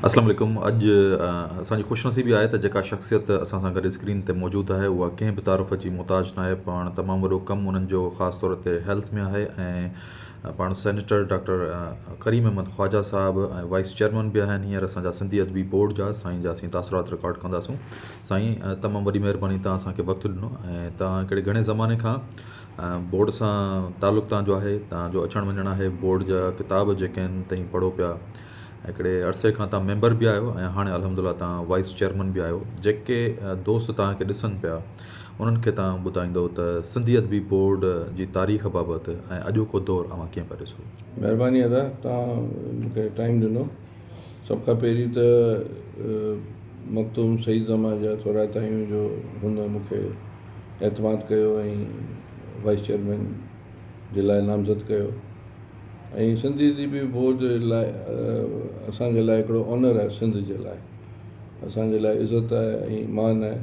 اسلام عليڪم اڄ اسان جي خوش نصيبي آهي ته جيڪا شخصيت اسان سان گڏ اسڪرين تي موجود آهي اها ڪنهن به تعارف جي محتاج ناهي پاڻ تمام وڏو ڪم انهن جو خاص طور تي هيلٿ ۾ آهي ۽ پاڻ سينيٽر ڊاڪٽر ڪريم احمد خواجه صاحب ۽ وائيس چيئرمين به آهن هينئر اسان جا سنڌي ادبي بورڊ جا سائين جا اسين تاثرات رڪارڊ ڪنداسون سائين تمام وڏي مهرباني تان اسان کي وقت ڏنو ۽ تان هڪڙي گهڻي زماني کان بورڊ سان تعلق تان جو آهي تان جو اچڻ وڃڻ آهي بورڊ جا ڪتاب جيڪي آهن تئين پڙهو پيا هڪڙي عرصي کان توهان ميمبر به آهيو ۽ هاڻي الحمد لله توهان وائيس چيئرمن به آهيو جيڪي دوست توهان کي ڏسن پيا انهن کي توهان ٻڌائيندو ته سنڌي ادبي بورڊ جي تاريخ بابت ۽ اڄوڪو دور اوهان ڪيئن پيا ڏسو. مهرباني ادا توهان مون کي ٽائيم ڏنو سڀ کان پهرين ته مخدوم سعيد زمان جا ٿورائتا آهيون جو هن مون کي اعتماد ڪيو ۽ وائيس چيئرمين جي لاء نامزد ڪيو ۽ سنڌي ادبي بورڊ لاء اسان جي لاء هڪڙو آنر آهي سنڌ جي لاء اسان جي لاء عزت آهي ۽ مان آهي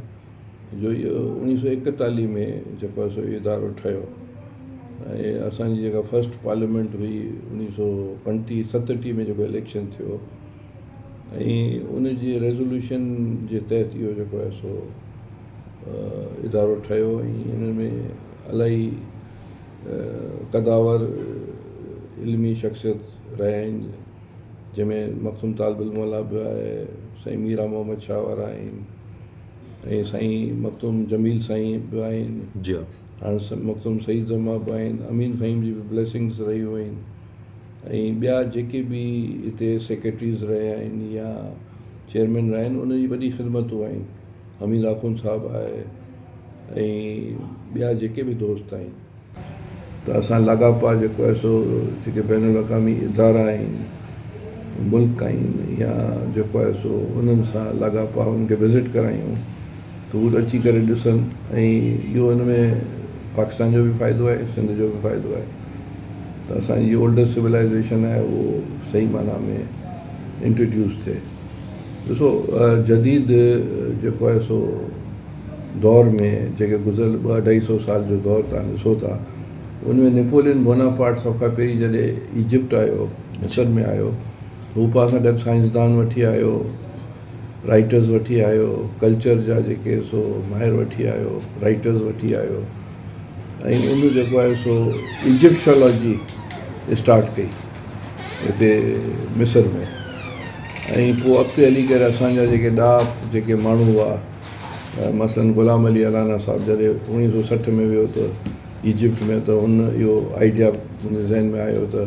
جو اهو اڻويهه سو ايڪيتاليهه ۾ جيڪو آهي سو اهو ادارو ٺهيو ۽ اسان جي جيڪا فرسٽ پارليامينٽ هئي اڻويهه سو پنٽيهه ستٽيهه ۾ جيڪو اليڪشن ٿيو ۽ ان جي ريزوليوشن جي تحت اهو جيڪو آهي سو ادارو ٺهيو ۽ ان ۾ الاهي قدآور علمي شخصيت رهيا آهن جنهن ۾ مخدوم طالب الموليٰ به آهي سائين ميران محمد شاهه وارا آهن ۽ سائين مخدوم جميل سائين به آهن جي ها هاڻي مخدوم سعيد زمان به آهن امين فهيم جي به بليسنگس رهيون آهن ۽ ٻيا جيڪي به هتي سيڪريٽريز رهيا آهن يا چيئرمين رهيا آهن ان جي وڏي خدمتون آهن حميد آخوند صاحب آهي ۽ ٻيا جيڪي به دوست آهن ته اسان لاڳاپا جيڪو آهي سو جيڪي بين الاقوامي ادارا آهن ملڪ آهن يا جيڪو آهي سو انهن سان لاڳاپا انهن کي وزٽ ڪرايون ته هو اچي ڪري ڏسن ۽ اهو ان ۾ پاڪستان جو به فائدو آهي سنڌ جو به فائدو آهي ته اسانجي اولڊسٽ سولائزيشن آهي اهو صحيح معنيٰ ۾ انٽروڊيوس ٿئي ڏسو جديد جيڪو آهي سو دور ۾ جيڪي گذريل ٻه اڍائي سو سال جو دور تان ڏسو ٿا ان ۾ نيپولين بوناپارٽ سڀ کان پهرين جڏهن ايجپٽ آيو مصر ۾ آيو هو پاڻ سان گڏ سائنسدان وٺي آيو رائٽرز وٺي آيو ڪلچر جا جيڪي سو ماهر وٺي آيو رائٽرز وٺي آيو ۽ ان جيڪو آهي سو ايجپشالاجي اسٽارٽ ڪئي هتي مصر ۾ ۽ پوء اڳتي هلي ڪري اسان جا جيڪي ڏاهپ جيڪي ماڻهو هئا مثلاً غلام علي الانا صاحب جڏهن اوڻيهه سو 60 ۾ ويو ته ايجپٽ ۾ ته هن اهو آئيڊيا هن جي ذهن ۾ آيو ته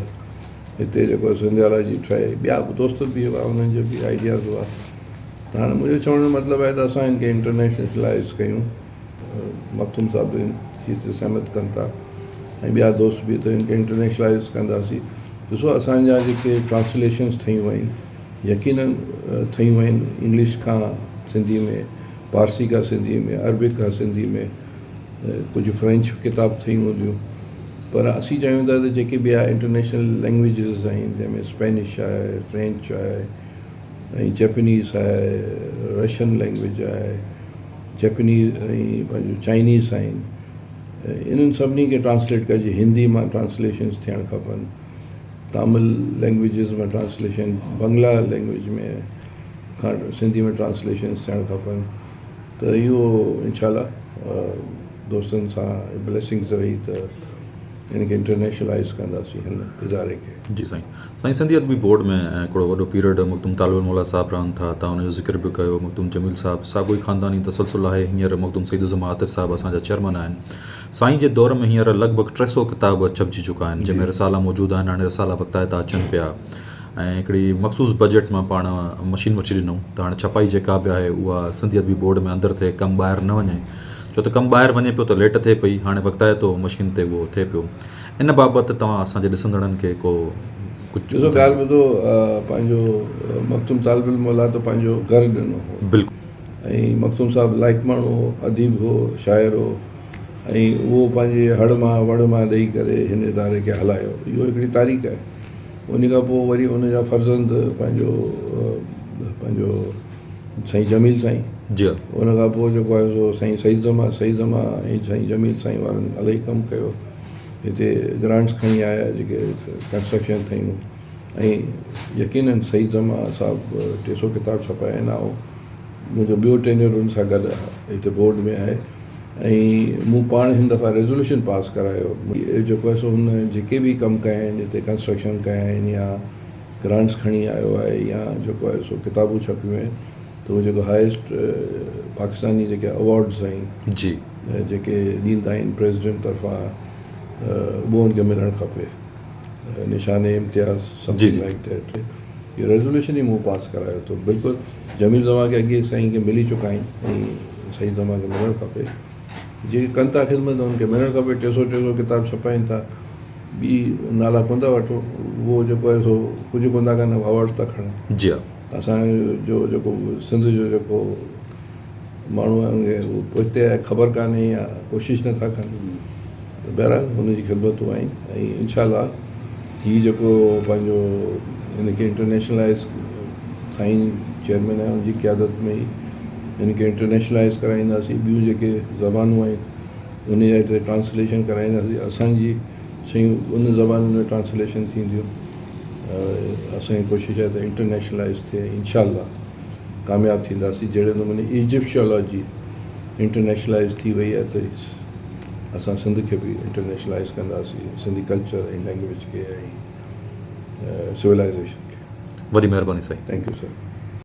هتي جيڪو سنڌيالاجي ٺهي ٻيا به دوست به هئا انهن جا به آئيڊياز هئا ته هاڻي منهنجو چوڻ جو مطلب آهي ته اسان هن کي انٽرنيشنلائز ڪيون مخدوم صاحب به ان چيز تي سهمت ڪن ٿا ۽ ٻيا دوست به ته ان کي انٽرنيشنلائز ڪنداسين ڏسو اسان جا جيڪي ٽرانسليشنس ٺهيون آهن يقينن ٺهيون آهن انگلش کان سنڌي ۾ پارسي کان سنڌي ۾ عربڪ کان سنڌي ۾ ڪجهه فرينچ ڪتاب ٺهيون هونديون پر اسين چاهيون ٿا ته جيڪي ٻيا انٽرنيشنل لينگويجز آهن جنهن ۾ اسپينش آهي فرينچ آهي ۽ جيپنيز آهي رشين لينگويج آهي جيپنيز ۽ پنهنجو چائنيز آهن انهن سڀني کي ٽرانسليٽ ڪجي هندي مان ٽرانسليشنس ٿيڻ کپن تامل لينگويجز مان ٽرانسليشن بنگلا لينگويج ۾ کان سنڌي ۾ ٽرانسليشنس ٿيڻ کپن ته اهو انشاء الله دوستن سان بليسنگس رهي ته ان کي انٽرنيشنلائز ڪنداسين هن اداري کي. جي سائين. سائين سنڌي ادبي بورڊ ۾ هڪڙو وڏو پيريڊ مخدوم طالب الموليٰ صاحب رهن ٿا تان ان جو ذڪر به ڪيو مخدوم جميل صاحب ساڳو ئي خانداني تسلسل آهي هينئر مخدوم سعيد الزمان عاطف صاحب اسان جا چيئرمن آهن سائين جي دور ۾ هينئر لڳ ڀڳ 300 ڪتاب ڇپجي چڪا آهن جنهن ۾ رسالا موجود آهن هاڻي رسالا وقتائتا اچن پيا ۽ هڪڙي مخصوص بجيٽ مان پاڻ مشين وٺي ڏنو ته هاڻي ڇپائي جيڪا به آهي اها سنڌي ادبي بورڊ ۾ اندر ٿئي ڪم ٻاهر نه وڃي ڇو ته ڪم ٻاهر وڃي پيو ته ليٽ ٿئي پئي هاڻي وقتائتو مشين تي اهو ٿئي پيو ان بابت توهان اسان جي ڏسندڙن کي ڪو ڪجهه ڏسو ڳالهه ٻڌو پنهنجو مخدوم طالب الموليٰ ته پنهنجو گهر ڏنو هو بلڪل ۽ مخدوم صاحب لائق ماڻهو هو اديب هو شاعر هو ۽ اهو پنهنجي هڙ مان وڙ مان ڏئي ڪري هن اداري کي هلايو اهو هڪڙي تاريخ آهي ان کان پوء وري ان جا فرزند پنهنجو پنهنجو سائين جميل سائين جي ان کان پوء جيڪو آهي سو سائين سعيد زمان سعيد زمان ۽ سائين جميل سائين وارن الاهي ڪم ڪيو هتي گرانٽس کڻي آيا جيڪي ڪنسٽرڪشن ٿيون. ۽ يقينن سعيد زمان صاحب 300 ڪتاب ڇپايا آهن. آئون منهنجو ٻيو ٽينيور ان سان گڏ هتي بورڊ ۾ آهي ۽ مون پاڻ هن دفعا ريزوليوشن پاس ڪرايو جيڪو آهي سو هن جيڪي به ڪم ڪيا آهن هتي ڪنسٽرڪشن ڪيا آهن يا گرانٽس کڻي آيو آهي يا جيڪو آهي سو ڪتابون ڇپيون آهن ته اهي جيڪو هائيسٽ پاڪستاني جيڪي اوارڊز آهن جي جيڪي ڏيندا آهن پريزيڊنٽ طرفان اهو ان کي ملڻ کپي نشان امتياز سمٿنگ لائڪ that. اهو ريزوليوشن ئي مون پاس ڪرايو ته بلڪل جميل زمان کي اڳي سائين کي ملي چڪا آهن ۽ سعيد زمان کي ملڻ کپي. جيڪي ڪن ٿا خدمت انهن کي ملڻ کپي. 300 300 ڪتاب ڇپائين ٿا، ٻي نالا ڪونه ٿا وٺو، اهو جيڪو آهي سو ڪجهه ڪونه ٿا ڪن، اوارڊس ٿا کڻن. جي ها. اسان جو جيڪو سنڌ جو جيڪو ماڻهو آهي ان کي اهو پوئتي آهي، خبر ڪانهي يا ڪوشش نٿا ڪن. ته بهرحال هن جي خدمتون آهن ۽ انشاء الله هي جيڪو پنهنجو هن کي انٽرنيشنلائز سائين چيئرمين آهي ان جي قيادت ۾ ئي هن کي انٽرنيشنلائز ڪرائينداسين. ٻيون جيڪي زبانون آهن ان جا هتي ٽرانسليشن ڪرائينداسين. اسانجي شيون ان زبانن ۾ ٽرانسليشن ٿينديون. اسانجي ڪوشش آهي ته انٽرنيشنلائز ٿئي، انشاء الله ڪامياب ٿينداسين. جهڙي نموني ايجپشيالاجي انٽرنيشنلائز ٿي وئي آهي ته اسان سنڌ کي به انٽرنيشنلائز ڪنداسين، سنڌي ڪلچر ۽ لينگويج کي ۽ سولائزيشن کي. وڏي مهرباني سائين. Thank you sir.